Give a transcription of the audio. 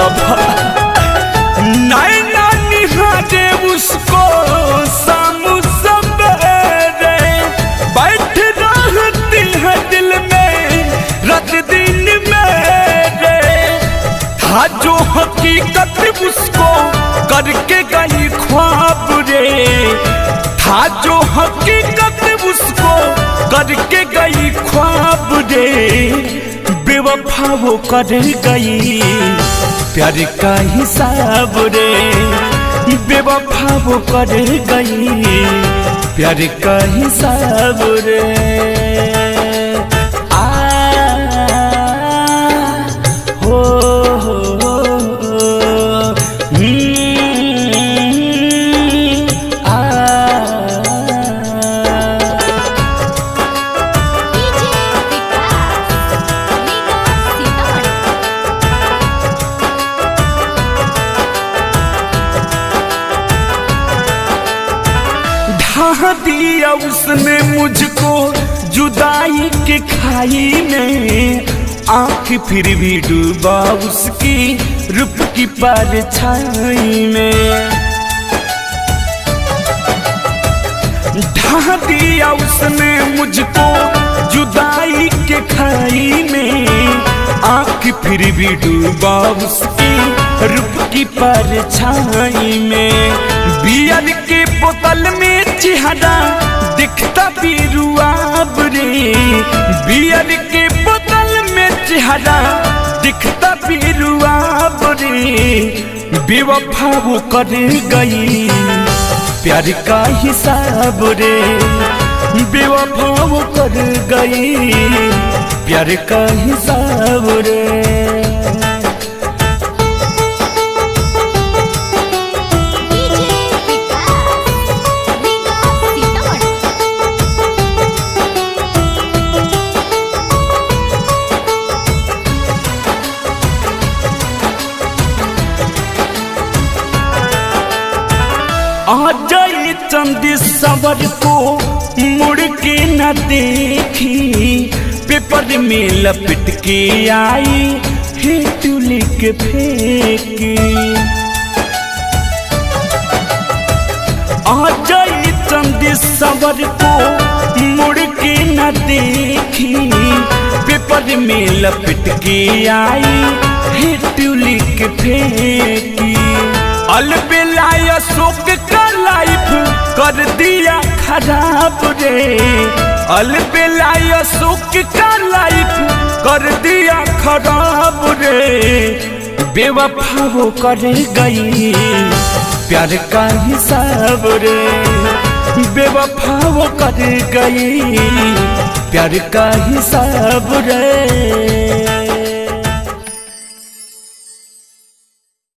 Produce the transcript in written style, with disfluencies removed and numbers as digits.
मतलब। नैना निहारे उसको शाम सवेरे, बैठ रहती है दिल में रात दिन मेरे। था जो हकीकत उसको करके गई ख्वाब रे, था जो हकीकत उसको करके गई ख्वाब रे। बेवफा वो कर गई प्यार का हिसाब रे, बेवफा वो कर गई प्यार का हिसाब रे। आ हो आ। डीजे विकास, लीगा सीतामढ़ी। ढा दिया उसने मुझको जुदाई के खाई में, आंख फिर भी डूबा उसकी रूप की परछाई में। ढा दिया उसने मुझको जुदाई के खाई में, आंख फिर भी डूबा उसकी रूप की परछाई में। बियर के बोतल में चेहरा दिखता भी रुआब रे, बियर के बोतल में चेहरा दिखता भी रुआब रे। बेवफा वो कर गई प्यार का हिसाब रे, बेवफा वो कर गई प्यार का हिसाब रे। डीजे विकास, लीगा सीतामढ़ी। आ जाए चंद सवर को मुड़ के न देखी, पेपर में लपट के आई हे तुली के फेंकी। आ जाए चंद सवर को मुड़ के न देखी, पेपर में लपट के आई हे तुली के फेंकी। अलबेला अशोक का लाइफ कर दिया खराब रे, अलबेला अशोक का लाइफ कर दिया खराब रे। बेवफा वो कर गई प्यार का हिसाब रे, बेवफा वो कर गई प्यार का हिसाब रे।